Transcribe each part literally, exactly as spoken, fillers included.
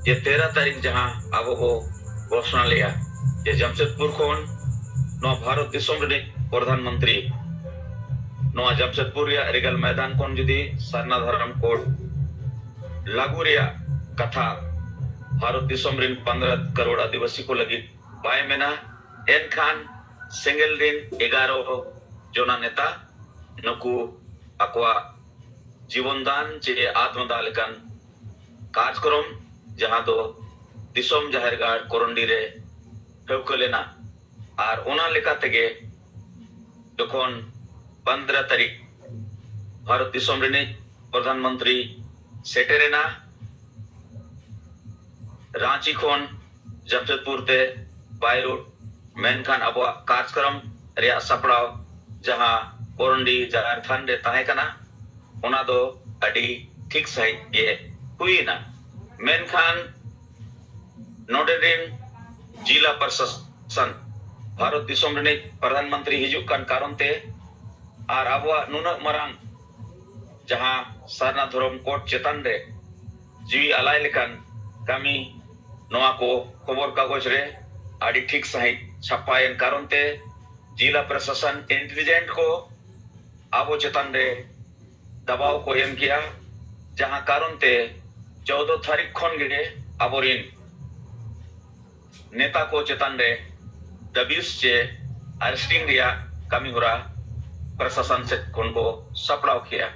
ᱡᱮ ᱛᱮᱨᱚ ᱛᱟᱹᱨᱤᱠᱷ ᱡᱟᱦᱟᱸ ᱟᱵᱚ ᱵᱚ ᱜᱷᱳᱥᱚᱱᱟ ᱞᱮᱜᱼᱟ, ᱡᱮ ᱡᱟᱢᱥᱮᱫᱽᱯᱩᱨ ᱠᱷᱚᱱ ᱱᱚᱣᱟ ᱵᱷᱟᱨᱚᱛ ᱫᱤᱥᱚᱢ ᱨᱤᱱᱤᱡ ᱯᱨᱚᱫᱷᱟᱱ ᱢᱚᱱᱛᱨᱤ ᱱᱚᱣᱟ ᱡᱟᱢᱥᱮᱫᱽᱯᱩᱨ ᱨᱮᱭᱟᱜ ᱨᱤᱜᱟᱞ ᱢᱚᱭᱫᱟᱱ ᱠᱷᱚᱱ ᱡᱩᱫᱤ ᱥᱟᱨᱱᱟ ᱫᱷᱚᱨᱚᱢ ᱠᱳᱰ ᱞᱟᱹᱜᱩ ᱨᱮᱭᱟᱜ ᱠᱟᱛᱷᱟ ᱵᱷᱟᱨᱚᱛ ᱫᱤᱥᱚᱢ ᱨᱤᱱ ᱯᱚᱱᱫᱽᱨᱚ ᱠᱟᱨᱳᱲ ᱟᱹᱫᱤᱵᱟᱹᱥᱤ ᱠᱚ ᱞᱟᱹᱜᱤᱫ ᱵᱟᱭ ᱢᱮᱱᱟ, ᱮᱱᱠᱷᱟᱱ ᱥᱮᱸᱜᱮᱞ ᱨᱤᱱ ᱮᱜᱟᱨᱚ ᱡᱚᱱᱟ ᱱᱮᱛᱟ ᱱᱩᱠᱩ ᱟᱠᱚᱣᱟᱜ ᱡᱤᱵᱚᱱ ᱫᱟᱱ ᱪᱮ ᱟᱛᱢᱚ ᱫᱟᱱ ᱞᱮᱠᱟᱱ ᱠᱟᱨᱡᱽᱠᱨᱚᱢ, ᱡᱟᱦᱟᱸ ᱫᱚ ᱫᱤᱥᱚᱢ ᱡᱟᱦᱮᱨ ᱜᱟᱲ ᱠᱚᱨᱚᱱᱰᱤ ᱨᱮ ᱴᱷᱟᱹᱣᱠᱟᱹ ᱞᱮᱱᱟ᱾ ᱟᱨ ᱚᱱᱟ ᱞᱮᱠᱟ ᱛᱮᱜᱮ ᱡᱚᱠᱷᱚᱱ ᱯᱚᱱᱫᱽᱨᱚ ᱛᱟᱹᱨᱤᱠᱷ ᱵᱷᱟᱨᱚᱛ ᱫᱤᱥᱚᱢ ᱨᱤᱱᱤᱡ ᱯᱨᱚᱫᱷᱟᱱ ᱢᱚᱱᱛᱨᱤ ᱥᱮᱴᱮᱨᱮᱱᱟ ᱨᱟᱸᱪᱤ ᱠᱷᱚᱱ ᱡᱟᱢᱥᱮᱫᱽᱯᱩᱨ ᱛᱮ by road, ᱢᱮᱱᱠᱷᱟᱱ ᱟᱵᱚᱣᱟᱜ ᱠᱟᱨᱡᱽᱠᱨᱚᱢ ᱨᱮᱭᱟᱜ ᱥᱟᱯᱲᱟᱣ ᱡᱟᱦᱟᱸ ᱠᱚᱨᱚᱱᱰᱤ ᱡᱟᱦᱮᱨ ᱛᱷᱟᱱ ᱨᱮ ᱛᱟᱦᱮᱸ ᱠᱟᱱᱟ, ᱚᱱᱟ ᱫᱚ ᱟᱹᱰᱤ ᱴᱷᱤᱠ ᱥᱟᱺᱦᱤᱡ ᱜᱮ ᱦᱩᱭᱮᱱᱟ᱾ ᱢᱮᱱᱠᱷᱟᱱ ᱱᱚᱰᱮ ᱨᱤᱱ ᱡᱤᱞᱟ ᱯᱨᱚᱥᱟᱥᱚᱱ ᱵᱷᱟᱨᱚᱛ ᱫᱤᱥᱚᱢ ᱨᱤᱱᱤᱡ ᱯᱨᱚᱫᱷᱟᱱ ᱢᱚᱱᱛᱨᱤ ᱦᱤᱡᱩᱜ ᱠᱟᱱ ᱠᱟᱨᱚᱱ ᱛᱮ ᱟᱨ ᱟᱵᱚᱣᱟᱜ ᱱᱩᱱᱟᱹᱜ ᱢᱟᱨᱟᱝ ᱡᱟᱦᱟᱸ ᱥᱟᱨᱱᱟ ᱫᱷᱚᱨᱚᱢ ᱠᱳᱰ ᱪᱮᱛᱟᱱ ᱨᱮ ᱡᱤᱣᱤ ᱟᱞᱟᱭ ᱞᱮᱠᱟᱱ ᱠᱟᱹᱢᱤ, ᱱᱚᱣᱟ ᱠᱚ ᱠᱷᱚᱵᱚᱨ ᱠᱟᱜᱚᱡᱽ ᱨᱮ ᱟᱹᱰᱤ ᱴᱷᱤᱠ ᱥᱟᱺᱦᱤᱡ ᱪᱷᱟᱯᱟᱭᱮᱱ ᱠᱟᱨᱚᱱ ᱛᱮ ᱡᱤᱞᱟ ᱯᱨᱚᱥᱟᱥᱚᱱ ᱤᱱᱴᱮᱞᱤᱡᱮᱱᱴ ᱠᱚ ᱟᱵᱚ ᱪᱮᱛᱟᱱ ᱨᱮ ᱫᱟᱵᱟᱣ ᱠᱚ ᱮᱢ ᱠᱮᱜᱼᱟ, ᱡᱟᱦᱟᱸ ᱠᱟᱨᱚᱱ ᱛᱮ ᱪᱳᱫᱚ ᱛᱟᱹᱨᱤᱠᱷ ᱠᱷᱚᱱ ᱜᱮ ᱟᱵᱚᱨᱤᱱ ᱱᱮᱛᱟ ᱠᱚ ᱪᱮᱛᱟᱱ ᱨᱮ ᱫᱟᱹᱵᱤᱥ ᱪᱮ ᱟᱨᱮᱥᱴᱤᱝ ᱨᱮᱭᱟᱜ ᱠᱟᱹᱢᱤ ᱦᱚᱨᱟ ᱯᱨᱚᱥᱟᱥᱚᱱ ᱥᱮᱫ ᱠᱷᱚᱱ ᱠᱚ ᱥᱟᱯᱲᱟᱣ ᱠᱮᱜᱼᱟ,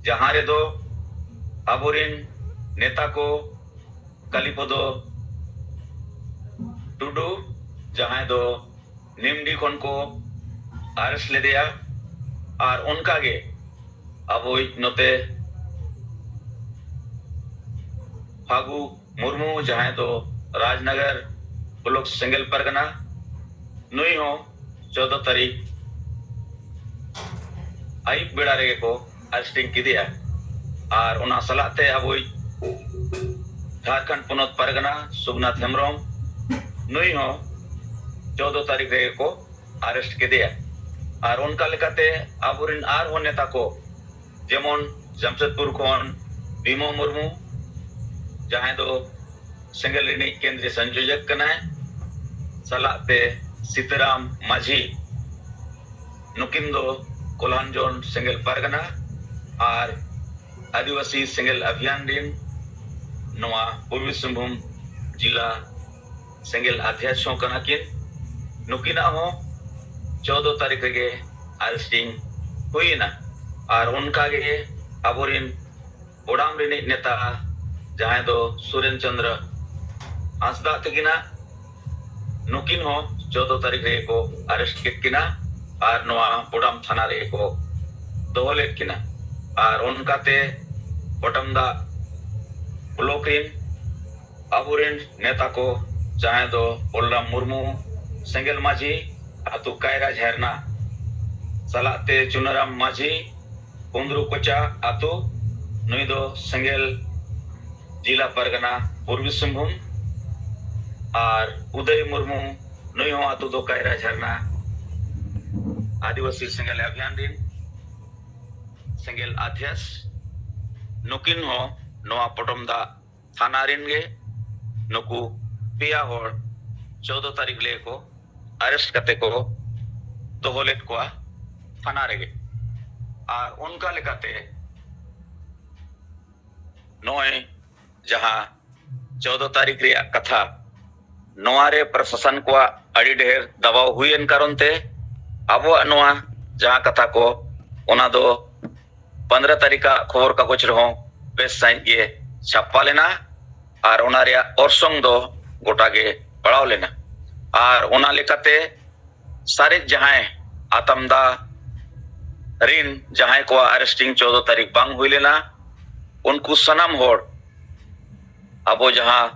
ᱡᱟᱦᱟᱸ ᱨᱮᱫᱚ ᱟᱵᱚᱨᱤᱱ ᱱᱮᱛᱟ ᱠᱚ ᱠᱟᱞᱤᱯᱚᱫᱚ ᱴᱩᱰᱩ, ᱡᱟᱦᱟᱸᱭ ᱫᱚ ᱱᱤᱢᱰᱤ ᱠᱷᱚᱱ ᱠᱚ ᱟᱨᱮᱥᱴ ᱞᱮᱫᱮᱭᱟ᱾ ᱟᱨ ᱚᱱᱠᱟᱜᱮ ᱟᱵᱚᱭᱤᱡ ᱱᱚᱛᱮ ᱯᱷᱟᱹᱜᱩ ᱢᱩᱨᱢᱩ, ᱡᱟᱦᱟᱸᱭ ᱫᱚ ᱨᱟᱡᱽᱱᱚᱜᱚᱨ ᱵᱞᱚᱠ ᱥᱮᱸᱜᱮᱞ ᱯᱟᱨᱜᱟᱱᱟ, ᱱᱩᱭ ᱦᱚᱸ ᱪᱳᱫᱚ ᱛᱟᱹᱨᱤᱠᱷ ᱟᱹᱭᱩᱵ ᱵᱮᱲᱟ ᱨᱮᱜᱮ ᱠᱚ ᱟᱨᱮᱥᱴᱤᱝ ᱠᱮᱫᱮᱭᱟ᱾ ᱟᱨ ᱚᱱᱟ ᱥᱟᱞᱟᱜ ᱛᱮ ᱟᱵᱚᱭᱤᱡ ᱡᱷᱟᱲᱠᱷᱚᱸᱰ ᱯᱚᱱᱚᱛ ᱯᱟᱨᱜᱟᱱᱟ ᱥᱳᱢᱱᱟᱛᱷ ᱦᱮᱢᱵᱨᱚᱢ, ᱱᱩᱭ ᱦᱚᱸ ᱪᱳᱫᱚ ᱛᱟᱹᱨᱤᱠᱷ ᱨᱮᱜᱮ ᱠᱚ ᱟᱨᱮᱥᱴ ᱠᱮᱫᱮᱭᱟ᱾ ᱟᱨ ᱚᱱᱠᱟ ᱞᱮᱠᱟᱛᱮ ᱟᱵᱚᱨᱮᱱ ᱟᱨᱦᱚᱸ ᱱᱮᱛᱟ ᱠᱚ, ᱡᱮᱢᱚᱱ ᱡᱟᱢᱥᱮᱫᱽᱯᱩᱨ ᱠᱷᱚᱱ ᱵᱷᱤᱢᱚ ᱢᱩᱨᱢᱩ, ᱡᱟᱦᱟᱸᱭ ᱫᱚ ᱥᱮᱸᱜᱮᱞ ᱨᱤᱱᱤᱡ ᱠᱮᱱᱫᱨᱤᱭᱚ ᱥᱚᱝᱭᱳᱡᱚᱠ ᱠᱟᱱᱟᱭ, ᱥᱟᱞᱟᱜ ᱛᱮ ᱥᱤᱛᱟᱨᱟᱢ ᱢᱟᱹᱡᱷᱤ, ᱱᱩᱠᱤᱱ ᱫᱚ ᱠᱚᱞᱦᱟᱱᱡᱚᱱ ᱥᱮᱸᱜᱮᱞ ᱯᱟᱨᱜᱟᱱᱟ ᱟᱨ ᱟᱹᱫᱤᱵᱟᱹᱥᱤ ᱥᱮᱸᱜᱮᱞ ᱚᱵᱷᱤᱭᱟᱱ ᱨᱤᱱ ᱱᱚᱣᱟ ᱯᱩᱨᱵᱤ ᱥᱤᱝᱵᱷᱩᱢ ᱡᱤᱞᱟ ᱥᱮᱸᱜᱮᱞ ᱚᱫᱷᱭᱚᱠᱥ ᱦᱚᱸ ᱠᱟᱱᱟ ᱠᱤᱱ᱾ ᱱᱩᱠᱤᱱᱟᱜ ᱦᱚᱸ ᱪᱳᱫᱫᱳ ᱛᱟᱹᱨᱤᱠᱷ ᱨᱮᱜᱮ ᱟᱨᱮᱥᱴᱤᱝ ᱦᱩᱭᱮᱱᱟ᱾ ᱟᱨ ᱚᱱᱠᱟ ᱜᱮ ᱟᱵᱚᱨᱤᱱ ᱵᱚᱰᱟᱢ ᱨᱤᱱᱤᱡ ᱱᱮᱛᱟ, ᱡᱟᱦᱟᱸᱭ ᱫᱚ ᱥᱩᱨᱮᱱ ᱪᱚᱸᱫᱽᱨᱚ ᱦᱟᱸᱥᱫᱟ ᱛᱟᱹᱠᱤᱱᱟᱜ, ᱱᱩᱠᱤᱱ ᱦᱚᱸ ᱪᱳᱫᱫᱳ ᱛᱟᱹᱨᱤᱠᱷ ᱨᱮᱜᱮ ᱠᱚ ᱟᱨᱮᱥᱴ ᱠᱮᱫ ᱠᱤᱱᱟ ᱟᱨ ᱱᱚᱣᱟ ᱵᱚᱰᱟᱢ ᱛᱷᱟᱱᱟ ᱨᱮᱜᱮ ᱠᱚ ᱫᱚᱦᱚ ᱞᱮᱫ ᱠᱤᱱᱟ᱾ ᱟᱨ ᱚᱱᱠᱟᱛᱮ ᱵᱚᱰᱟᱢ ᱫᱟᱜ ᱵᱞᱚᱠ ᱨᱤᱱ ᱟᱵᱚᱨᱮᱱ ᱱᱮᱛᱟ ᱠᱚ, ᱡᱟᱦᱟᱸᱭ ᱫᱚ ᱵᱚᱞᱨᱟᱢ ᱢᱩᱨᱢᱩ, ᱥᱮᱸᱜᱮᱞ ᱢᱟᱹᱡᱷᱤ, ᱟᱹᱛᱩ ᱠᱟᱭᱨᱟ ᱡᱷᱟᱨᱱᱟ, ᱥᱟᱞᱟᱜ ᱛᱮ ᱪᱩᱱᱟᱨᱟᱢ ᱢᱟᱹᱡᱷᱤ, ᱠᱩᱸᱫᱽᱨᱩ ᱠᱚᱪᱟ ᱟᱹᱛᱩ, ᱱᱩᱭ ᱫᱚ ᱥᱮᱸᱜᱮᱞ ᱡᱤᱞᱟ ᱯᱟᱨᱜᱟᱱᱟ ᱯᱩᱨᱵᱤ ᱥᱤᱝᱵᱷᱩᱢ, ᱟᱨ ᱩᱫᱚᱭ ᱢᱩᱨᱢᱩ, ᱱᱩᱭ ᱦᱚᱸ ᱟᱹᱛᱩ ᱫᱚ ᱠᱟᱭᱨᱟ ᱡᱷᱟᱨᱱᱟ, ᱟᱹᱫᱤᱵᱟᱹᱥᱤ ᱥᱮᱸᱜᱮᱞ ᱚᱵᱷᱤᱭᱟᱱ ᱨᱤᱱ ᱥᱮᱸᱜᱮᱞ ᱚᱫᱷᱭᱚᱠᱥ, ᱱᱩᱠᱤᱱ ᱦᱚᱸ ᱱᱚᱣᱟ ᱯᱚᱴᱚᱢ ᱫᱟᱜ ᱛᱷᱟᱱᱟ ᱨᱤᱱ ᱜᱮ᱾ ᱱᱩᱠᱩ ᱯᱮᱭᱟ ᱦᱚᱲ ᱪᱳᱫᱫᱳ ᱛᱟᱹᱨᱤᱠᱷ ᱞᱮ ᱠᱚ ᱟᱨᱮᱥᱴ ᱠᱟᱛᱮ ᱠᱚ ᱫᱚᱦᱚ ᱞᱮᱫ ᱠᱚᱣᱟ ᱛᱷᱟᱱᱟ ᱨᱮᱜᱮ᱾ ᱟᱨ ᱚᱱᱠᱟ ᱞᱮᱠᱟᱛᱮ ᱱᱚᱜᱼᱚᱭ ᱡᱟᱦᱟᱸ ᱪᱳᱫᱫᱳ ᱛᱟᱹᱨᱤᱠᱷ ᱨᱮᱭᱟᱜ ᱠᱟᱛᱷᱟ, ᱱᱚᱣᱟ ᱨᱮ ᱯᱨᱚᱥᱟᱥᱚᱱ ᱠᱚᱣᱟᱜ ᱟᱹᱰᱤ ᱰᱷᱮᱨ ᱫᱟᱵᱟᱣ ᱦᱩᱭᱮᱱ ᱠᱟᱨᱚᱱ ᱛᱮ ᱟᱵᱚᱣᱟᱜ ᱱᱚᱣᱟ ᱡᱟᱦᱟᱸ ᱠᱟᱛᱷᱟ ᱠᱚ, ᱚᱱᱟ ᱫᱚ ᱯᱚᱱᱫᱽᱨᱚ ᱛᱟᱹᱨᱤᱠᱷᱟᱜ ᱠᱷᱚᱵᱚᱨ ᱠᱟᱜᱚᱡᱽ ᱨᱮᱦᱚᱸ ᱵᱮᱥ ᱥᱟᱺᱦᱤᱡ ᱜᱮ ᱪᱷᱟᱯᱟ ᱞᱮᱱᱟ᱾ ᱟᱨ ᱚᱱᱟ ᱨᱮᱭᱟᱜ ᱚᱨᱥᱚᱝ ᱫᱚ ᱜᱚᱴᱟ ᱜᱮ ᱯᱟᱲᱟᱣ ᱞᱮᱱᱟ᱾ ᱟᱨ ᱚᱱᱟ ᱞᱮᱠᱟᱛᱮ ᱥᱟᱨᱮᱡ ᱡᱟᱦᱟᱸᱭ ᱟᱛᱟᱢᱫᱟ ᱨᱤᱱ ᱡᱟᱦᱟᱸᱭ ᱠᱚᱣᱟᱜ ᱟᱨᱮᱥᱴᱤᱝ ᱪᱳᱫᱫᱳ ᱛᱟᱹᱨᱤᱠᱷ ᱵᱟᱝ ᱦᱩᱭ ᱞᱮᱱᱟ, ᱩᱱᱠᱩ ᱥᱟᱱᱟᱢ ᱦᱚᱲ ᱟᱵᱚ ᱡᱟᱦᱟᱸ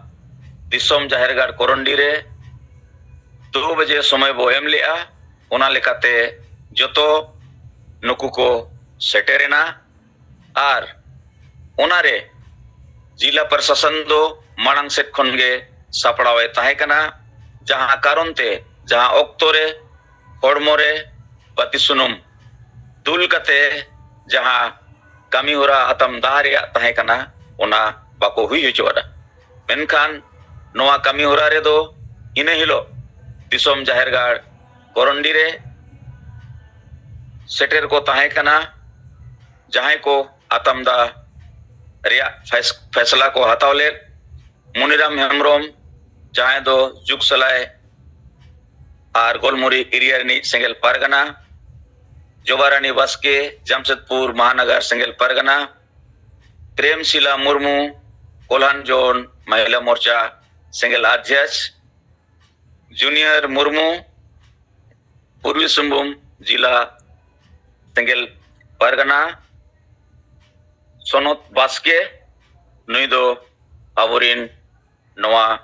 ᱫᱤᱥᱚᱢ ᱡᱟᱦᱮᱨ ᱜᱟᱲ ᱠᱚᱨᱚᱱᱰᱤ ᱨᱮ ᱫᱩ ᱵᱟᱡᱮ ᱥᱚᱢᱚᱭ ᱵᱚ ᱮᱢ ᱞᱮᱜᱼᱟ, ᱚᱱᱟ ᱞᱮᱠᱟᱛᱮ ᱡᱚᱛᱚ ᱱᱩᱠᱩ ᱠᱚ ᱥᱮᱴᱮᱨᱮᱱᱟ᱾ ᱟᱨ ᱚᱱᱟᱨᱮ ᱡᱤᱞᱟ ᱯᱨᱚᱥᱟᱥᱚᱱ ᱫᱚ ᱢᱟᱲᱟᱝ ᱥᱮᱫ ᱠᱷᱚᱱ ᱜᱮ ᱥᱟᱯᱲᱟᱣ ᱮ ᱛᱟᱦᱮᱸ ᱠᱟᱱᱟ, ᱡᱟᱦᱟᱸ ᱠᱟᱨᱚᱱ ᱛᱮ ᱡᱟᱦᱟᱸ ᱚᱠᱛᱚ ᱨᱮ ᱦᱚᱲᱢᱚ ᱨᱮ ᱵᱟᱹᱛᱤ ᱥᱩᱱᱩᱢ ᱫᱩᱞ ᱠᱟᱛᱮ ᱡᱟᱦᱟᱸ ᱠᱟᱹᱢᱤ ᱦᱚᱨᱟ ᱟᱛᱟᱢ ᱫᱟᱦᱟ ᱨᱮᱭᱟᱜ ᱛᱟᱦᱮᱸ ᱠᱟᱱᱟ, ᱚᱱᱟ ᱵᱟᱠᱚ ᱦᱩᱭ ᱦᱚᱪᱚᱣᱟᱫᱟ᱾ ᱢᱮᱱᱠᱷᱟᱱ ᱱᱚᱣᱟ ᱠᱟᱹᱢᱤ ᱦᱚᱨᱟ ᱨᱮᱫᱚ ᱤᱱᱟᱹ ᱦᱤᱞᱳᱜ ᱫᱤᱥᱚᱢ ᱡᱟᱦᱮᱨ ᱜᱟᱲ ᱠᱚᱨᱚᱱᱰᱤ ᱨᱮ ᱥᱮᱴᱮᱨ ᱠᱚ ᱛᱟᱦᱮᱸ ᱠᱟᱱᱟ ᱡᱟᱦᱟᱸᱭ ᱠᱚ ᱟᱛᱟᱢᱫᱟ ᱨᱮᱭᱟᱜ ᱯᱷᱮᱥ- ᱯᱷᱮᱥᱞᱟ ᱠᱚ ᱦᱟᱛᱟᱣ ᱞᱮᱫ᱾ ᱢᱩᱱᱤᱨᱟᱢ ᱦᱮᱢᱵᱨᱚᱢ, ᱡᱟᱦᱟᱸᱭ ᱫᱚ ᱡᱩᱜᱽᱥᱟᱞᱟᱭ ᱟᱨ ᱜᱳᱞᱢᱩᱨᱤ ᱮᱨᱤᱭᱟ ᱨᱤᱱᱤᱡ ᱥᱮᱸᱜᱮᱞ ᱯᱟᱨᱜᱟᱱᱟ, ᱡᱚᱵᱟᱨᱟᱱᱤ ᱵᱟᱥᱠᱮ, ᱡᱟᱢᱥᱮᱫᱽᱯᱩᱨ ᱢᱟᱦᱟᱱᱟᱜᱟᱨ ᱥᱮᱸᱜᱮᱞ ᱯᱟᱨᱜᱟᱱᱟ, ᱯᱨᱮᱢᱥᱤᱞᱟ ᱢᱩᱨᱢᱩ, ᱠᱚᱞᱦᱟᱱ ᱡᱳᱱ ᱢᱚᱦᱤᱞᱟ ᱢᱳᱨᱪᱟ ᱥᱮᱸᱜᱮᱞ ᱟᱫᱷᱭᱟᱪ, ᱡᱩᱱᱤᱭᱟᱨ ᱢᱩᱨᱢᱩ, ᱯᱩᱨᱵᱤ ᱥᱤᱝᱵᱷᱩᱢ ᱡᱤᱞᱟ ᱥᱮᱸᱜᱮᱞ ᱯᱟᱨᱜᱟᱱᱟ, ᱥᱚᱱᱚᱛ ᱵᱟᱥᱠᱮ, ᱱᱩᱭ ᱫᱚ ᱟᱵᱚᱨᱤᱱ ᱱᱚᱣᱟ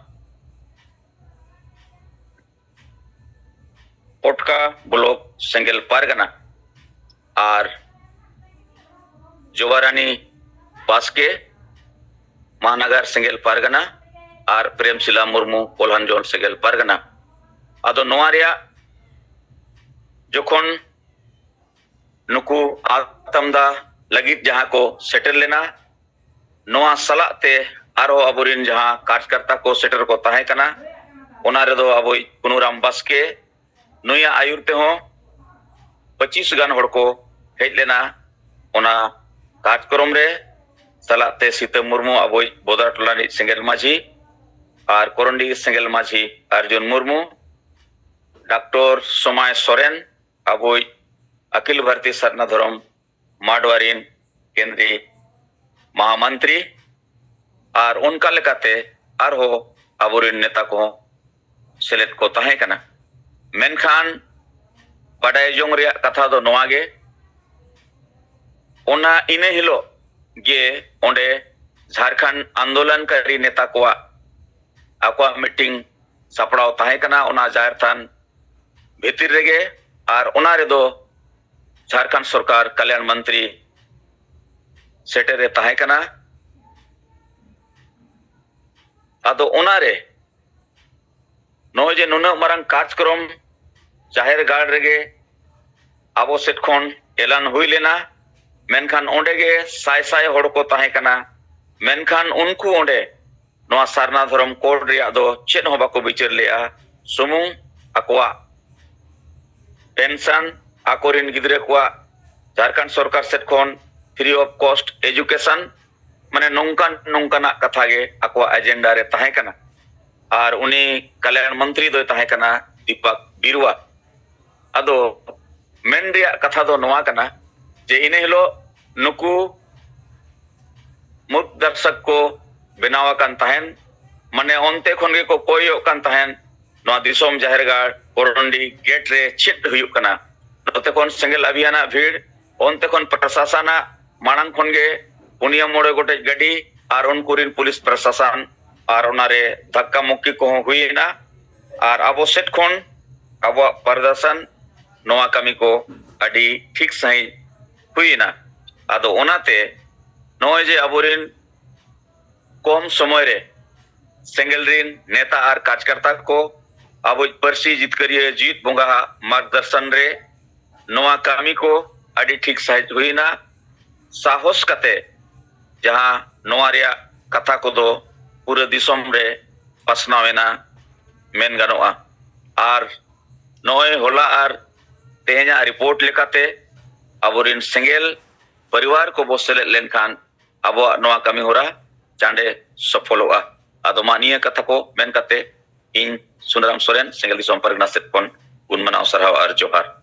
ᱯᱚᱴᱠᱟ ᱵᱞᱚᱠ ᱥᱮᱸᱜᱮᱞ ᱯᱟᱨᱜᱟᱱᱟ, ᱟᱨ ᱡᱚᱵᱟᱨᱟᱱᱤ ᱵᱟᱥᱠᱮ, ᱢᱟᱦᱟᱱᱟᱜᱟᱨ ᱥᱮᱸᱜᱮᱞ ᱯᱟᱨᱜᱟᱱᱟ, ᱟᱨ ᱯᱨᱮᱢᱥᱤᱞᱟ ᱢᱩᱨᱢᱩ, ᱠᱚᱞᱦᱟᱱ ᱡᱳᱱ ᱥᱮᱸᱜᱮᱞ ᱯᱟᱨᱜᱟᱱᱟ᱾ ᱟᱫᱚ ᱱᱚᱣᱟ ᱨᱮᱭᱟᱜ ᱡᱚᱠᱷᱚᱱ ᱱᱩᱠᱩ ᱟᱛᱟᱢᱫᱟ ᱞᱟᱹᱜᱤᱫ ᱡᱟᱦᱟᱸ ᱠᱚ ᱥᱮᱴᱮᱨ ᱞᱮᱱᱟ, ᱱᱚᱣᱟ ᱥᱟᱞᱟᱜ ᱛᱮ ᱟᱨᱦᱚᱸ ᱟᱵᱚᱨᱮᱱ ᱡᱟᱦᱟᱸ ᱠᱟᱨᱡᱽᱠᱟᱨᱛᱟ ᱠᱚ ᱥᱮᱴᱮᱨ ᱠᱚ ᱛᱟᱦᱮᱸ ᱠᱟᱱᱟ, ᱚᱱᱟ ᱨᱮᱫᱚ ᱟᱵᱚᱭᱤᱡ ᱠᱩᱱᱩᱨᱟᱢ ᱵᱟᱥᱠᱮ, ᱱᱩᱭᱟᱜ ᱟᱹᱭᱩᱨ ᱛᱮᱦᱚᱸ ᱯᱚᱸᱪᱤᱥ ᱜᱟᱱ ᱦᱚᱲ ᱠᱚ ᱦᱮᱡ ᱞᱮᱱᱟ ᱚᱱᱟ ᱠᱟᱨᱡᱽᱠᱨᱚᱢ ᱨᱮ᱾ ᱥᱟᱞᱟᱜ ᱛᱮ ᱥᱤᱛᱟᱹ ᱢᱩᱨᱢᱩ, ᱟᱵᱚᱭᱤᱡ ᱵᱚᱫᱟ ᱴᱚᱞᱟ ᱨᱤᱱᱤᱡ ᱥᱮᱸᱜᱮᱞ ᱢᱟᱹᱡᱷᱤ, ᱟᱨ ᱠᱚᱨᱚᱱᱰᱤ ᱥᱮᱸᱜᱮᱞ ᱢᱟᱹᱡᱷᱤ ᱟᱨᱡᱩᱱ ᱢᱩᱨᱢᱩ, ᱰᱟᱠᱛᱚᱨ ᱥᱚᱢᱟᱭ ᱥᱚᱨᱮᱱ, ᱟᱵᱚᱭᱤᱡ ᱟᱠᱷᱤᱞ ᱵᱷᱟᱨᱚᱛᱤᱭᱚ ᱥᱟᱨᱱᱟ ᱫᱷᱚᱨᱚᱢ ᱢᱟᱰᱣᱟ ᱨᱤᱱ ᱠᱮᱱᱫᱨᱤ ᱢᱟᱦᱟᱢᱚᱱᱛᱨᱤ, ᱟᱨ ᱚᱱᱠᱟ ᱞᱮᱠᱟᱛᱮ ᱟᱨᱦᱚᱸ ᱟᱵᱚᱨᱮᱱ ᱱᱮᱛᱟ ᱠᱚᱦᱚᱸ ᱥᱮᱞᱮᱫ ᱠᱚ ᱛᱟᱦᱮᱸ ᱠᱟᱱᱟ᱾ ᱢᱮᱱᱠᱷᱟᱱ ᱵᱟᱰᱟᱭ ᱡᱚᱝ ᱨᱮᱭᱟᱜ ᱠᱟᱛᱷᱟ ᱫᱚ ᱱᱚᱣᱟ ᱜᱮ, ᱚᱱᱟ ᱤᱱᱟᱹ ᱦᱤᱞᱳᱜ ᱜᱮ ᱚᱸᱰᱮ ᱡᱷᱟᱲᱠᱷᱚᱸᱰ ᱟᱱᱫᱳᱞᱚᱱᱠᱟᱨᱤ ᱱᱮᱛᱟ ᱠᱚᱣᱟᱜ ᱟᱠᱚᱣᱟᱜ ᱢᱤᱴᱤᱝ ᱥᱟᱯᱲᱟᱣ ᱛᱟᱦᱮᱸ ᱠᱟᱱᱟ ᱚᱱᱟ ᱡᱟᱦᱮᱨ ᱛᱷᱟᱱ ᱵᱷᱤᱛᱤᱨ ᱨᱮᱜᱮ, ᱟᱨ ᱚᱱᱟ ᱨᱮᱫᱚ ᱡᱷᱟᱲᱠᱷᱚᱸᱰ ᱥᱚᱨᱠᱟᱨ ᱠᱟᱞᱭᱟᱱ ᱢᱚᱱᱛᱨᱤ ᱥᱮᱴᱮᱨ ᱮ ᱛᱟᱦᱮᱸ ᱠᱟᱱᱟ᱾ ᱟᱫᱚ ᱚᱱᱟᱨᱮ ᱱᱚᱜᱼᱚᱭ ᱡᱮ ᱱᱩᱱᱟᱹᱜ ᱢᱟᱨᱟᱝ ᱠᱟᱨᱡᱽᱠᱨᱚᱢ ᱡᱟᱦᱮᱨ ᱜᱟᱲ ᱨᱮᱜᱮ ᱟᱵᱚ ᱥᱮᱫ ᱠᱷᱚᱱ ᱮᱞᱟᱱ ᱦᱩᱭ ᱞᱮᱱᱟ, ᱢᱮᱱᱠᱷᱟᱱ ᱚᱸᱰᱮ ᱜᱮ ᱥᱟᱭ ᱥᱟᱭ ᱦᱚᱲ ᱠᱚ ᱛᱟᱦᱮᱸ ᱠᱟᱱᱟ᱾ ᱢᱮᱱᱠᱷᱟᱱ ᱩᱱᱠᱩ ᱚᱸᱰᱮ ᱱᱚᱣᱟ ᱥᱟᱨᱱᱟ ᱫᱷᱚᱨᱚᱢ ᱠᱳᱰ ᱨᱮᱭᱟᱜ ᱫᱚ ᱪᱮᱫ ᱦᱚᱸ ᱵᱟᱠᱚ ᱵᱤᱪᱟᱹᱨ ᱞᱮᱜᱼᱟ᱾ ᱥᱩᱢᱩᱝ ᱟᱠᱚᱣᱟᱜ ᱯᱮᱱᱥᱚᱱ, ᱟᱠᱚᱨᱮᱱ ᱜᱤᱫᱽᱨᱟᱹ ᱠᱚᱣᱟᱜ ᱡᱷᱟᱲᱠᱷᱚᱸᱰ ᱥᱚᱨᱠᱟᱨ ᱥᱮᱫ ᱠᱷᱚᱱ free of cost education, ᱢᱟᱱᱮ ᱱᱚᱝᱠᱟᱱ ᱱᱚᱝᱠᱟᱱᱟᱜ ᱠᱟᱛᱷᱟ ᱜᱮ ᱟᱠᱚᱣᱟᱜ ᱮᱡᱮᱱᱰᱟ ᱨᱮ ᱛᱟᱦᱮᱸ ᱠᱟᱱᱟ᱾ ᱟᱨ ᱩᱱᱤ ᱠᱟᱞᱭᱟᱬ ᱢᱚᱱᱛᱨᱤ ᱫᱚᱭ ᱛᱟᱦᱮᱸ ᱠᱟᱱᱟ ᱫᱤᱯᱟᱠ ᱵᱤᱨᱩᱣᱟ᱾ ᱟᱫᱚ ᱢᱮᱱ ᱨᱮᱭᱟᱜ ᱠᱟᱛᱷᱟ ᱫᱚ ᱱᱚᱣᱟ ᱠᱟᱱᱟ ᱡᱮ ᱤᱱᱟᱹ ᱦᱤᱞᱳᱜ ᱱᱩᱠᱩ ᱢᱩᱠ ᱫᱟᱨᱥᱚᱠ ᱠᱚ ᱵᱮᱱᱟᱣ ᱟᱠᱟᱱ ᱛᱟᱦᱮᱱ, ᱢᱟᱱᱮ ᱚᱱᱛᱮ ᱠᱷᱚᱱ ᱜᱮᱠᱚ ᱠᱚᱭᱚᱜ ᱠᱟᱱ ᱛᱟᱦᱮᱱ ᱱᱚᱣᱟ ᱫᱤᱥᱚᱢ ᱡᱟᱦᱮᱨ ᱜᱟᱲ ᱠᱚᱨᱚᱱᱰᱤ ᱜᱮᱴ ᱨᱮ ᱪᱮᱫ ᱦᱩᱭᱩᱜ ᱠᱟᱱᱟ᱾ ᱱᱚᱛᱮ ᱠᱷᱚᱱ ᱥᱮᱸᱜᱮᱞ ᱟᱵᱷᱤᱭᱟᱱᱟᱜ ᱵᱷᱤᱲ, ᱚᱱᱛᱮ ᱠᱷᱚᱱ ᱯᱨᱚᱥᱟᱥᱚᱱᱟᱜ ᱢᱟᱲᱟᱝ ᱠᱷᱚᱱ ᱜᱮ ᱯᱩᱱᱭᱟᱹ ᱢᱚᱬᱮ ᱜᱚᱴᱮᱡ ᱜᱟᱹᱰᱤ ᱟᱨ ᱩᱱᱠᱩ ᱨᱤᱱ ᱯᱩᱞᱤᱥ ᱯᱨᱚᱥᱟᱥᱚᱱ ᱟᱨ ᱚᱱᱟᱨᱮ ᱫᱷᱟᱠᱠᱟ ᱢᱩᱠᱠᱤ ᱠᱚᱦᱚᱸ ᱦᱩᱭ ᱮᱱᱟ᱾ ᱟᱨ ᱟᱵᱚ ᱥᱮᱫ ᱠᱷᱚᱱ ᱟᱵᱚᱣᱟᱜ ᱯᱨᱚᱫᱟᱥᱚᱱ ᱱᱚᱣᱟ ᱠᱟᱹᱢᱤ ᱠᱚ ᱟᱹᱰᱤ ᱴᱷᱤᱠ ᱥᱟᱺᱦᱤᱡ ᱦᱩᱭ ᱮᱱᱟ᱾ ᱟᱫᱚ ᱚᱱᱟᱛᱮ ᱱᱚᱜᱼᱚᱭ ᱡᱮ ᱟᱵᱚᱨᱮᱱ ᱠᱚᱢ ᱥᱚᱢᱚᱭ ᱨᱮ ᱥᱮᱸᱜᱮᱞ ᱨᱤᱱ ᱱᱮᱛᱟ ᱟᱨ ᱠᱟᱨᱡᱽᱠᱟᱨᱛᱟ ᱠᱚ ᱟᱵᱚᱭᱤᱡ ᱯᱟᱹᱨᱥᱤ ᱡᱤᱛᱠᱟᱹᱨᱤᱭᱟᱹ ᱡᱤᱣᱤᱫ ᱵᱚᱸᱜᱟ ᱟᱜ ᱢᱟᱨᱜᱽᱫᱚᱨᱥᱚᱱ ᱨᱮ ᱱᱚᱣᱟ ᱠᱟᱹᱢᱤ ᱠᱚ ᱟᱹᱰᱤ ᱴᱷᱤᱠ ᱥᱟᱺᱦᱤᱡ ᱦᱩᱭᱮᱱᱟ᱾ ᱥᱟᱦᱚᱥ ᱠᱟᱛᱮ ᱡᱟᱦᱟᱸ ᱱᱚᱣᱟ ᱨᱮᱭᱟᱜ ᱠᱟᱛᱷᱟ ᱠᱚᱫᱚ ᱯᱩᱨᱟᱹ ᱫᱤᱥᱚᱢ ᱨᱮ ᱯᱟᱥᱱᱟᱣ ᱮᱱᱟ ᱢᱮᱱ ᱜᱟᱱᱚᱜᱼᱟ᱾ ᱟᱨ ᱱᱚᱜᱼᱚᱭ ᱦᱚᱞᱟ ᱟᱨ ᱛᱮᱦᱮᱧᱟᱜ ᱨᱤᱯᱳᱨᱴ ᱞᱮᱠᱟᱛᱮ ᱟᱵᱚᱨᱮᱱ ᱥᱮᱸᱜᱮᱞ ᱯᱚᱨᱤᱵᱟᱨ ᱠᱚᱵᱚ ᱥᱮᱞᱮᱫ ᱞᱮᱱᱠᱷᱟᱱ ᱟᱵᱚᱣᱟᱜ ᱱᱚᱣᱟ ᱠᱟᱹᱢᱤ ᱦᱚᱨᱟ ᱪᱟᱸᱰᱮ ᱥᱚᱯᱷᱚᱞᱚᱜᱼᱟ᱾ ᱟᱫᱚ ᱢᱟ ᱱᱤᱭᱟᱹ ᱠᱟᱛᱷᱟ ᱠᱚ ᱢᱮᱱ ᱠᱟᱛᱮ ᱤᱧ ᱥᱩᱱᱟᱨᱟᱢ ᱥᱚᱨᱮᱱ ᱥᱮᱸᱜᱮᱞ ᱫᱤᱥᱚᱢ ᱯᱟᱨᱜᱟᱱᱟ ᱥᱮᱫ ᱠᱷᱚᱱ ᱜᱩᱱ ᱢᱟᱱᱟᱣ ᱥᱟᱨᱦᱟᱣ ᱟᱨ ᱡᱚᱦᱟᱨ᱾